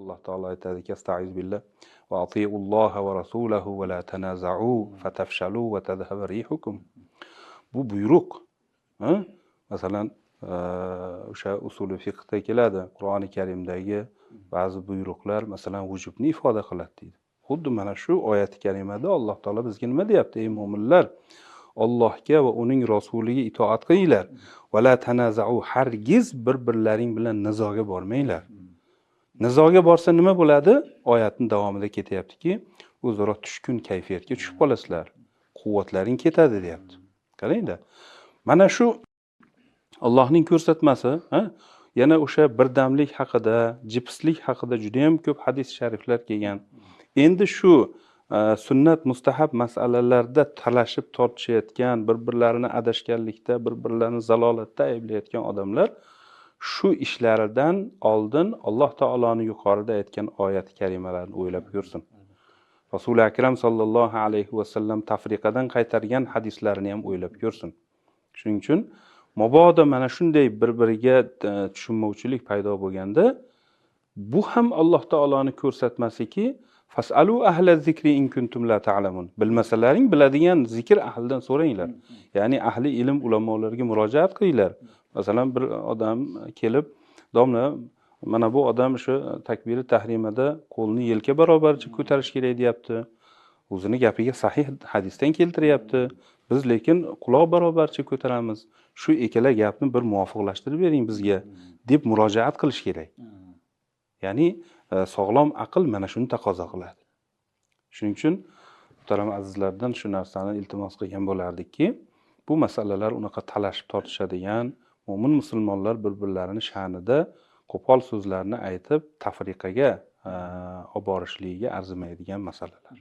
Alloh taolo aytadiki, astaiz billah: va atiulloha va rasulahu va la tanaza'u fatafshalu va tadhhaba rihukum. Bu buyruq. Masalan, o'sha usuli fiqhda keladi, Qur'oni Karimdagi ba'zi buyruqlar masalan vujubni ifoda qiladi deydi. Xuddi mana shu oyati karimada Alloh taolo bizga nima deyapti? Ey mo'minlar, Allohga va uning rasuliga itoat qilinglar. Va la tanaza'u, hargiz bir-birlaring bilan nizoga bormanglar. Nizoga borsa nima bo'ladi? Oyatning davomida ketyaptiki, o'zaro tushkun kayfiyatga tushib qolasizlar. Quvvatlaring ketadi deyapti. Qarangda. Mana shu Allohning ko'rsatmasi, yana o'sha birdamlik haqida, jipslik haqida juda ham ko'p hadis shariflar kelgan. Endi shu sunnat mustahab masalalarda talashib tortishayotgan, bir-birlarini adashganlikda, bir-birlarini zalolatda ayblayotgan odamlar shu ishlaridan oldin Alloh taoloni yuqorida aytgan oyati karimalarni o'ylab ko'rsin. Rasuli akram sollallohu alayhi vasallam tafriqadan qaytargan hadislarini ham o'ylab ko'rsin. Shuning uchun mabodo mana shunday bir-biriga tushunmovchilik paydo bo'lganda, bu ham Alloh taoloni ko'rsatmasiki, fasalu ahla zikri in kuntum la ta'lamun. Bilmasalaring biladigan zikr ahlidan so'ranglar. Ya'ni ahli ilm ulamolarga murojaat qilinglar. Masalan, bir odam kelib, domla, mana bu odam shu takbiri tahrimada qo'lni yelka barobarcha ko'tarish kerak deyapti. O'zini gapiga sahih hadisdan keltiryapti. Biz lekin quloq barobarcha ko'taramiz. Shu ikkala gapni bir muvofiqlashtirib bering bizga deb murojaat qilish kerak. Ya'ni sog'lom aql mana shuni taqozo qiladi. Shuning uchun muhtaram azizlardan shu narsani iltimos qilgan bo'lardikki, bu masalalar unaqa talashib tortishadigan, mo'min musulmonlar bir-birlarini sha'nida qo'pol so'zlarni aytib tafriqaga olib borishligiga arzimaydigan masalalar.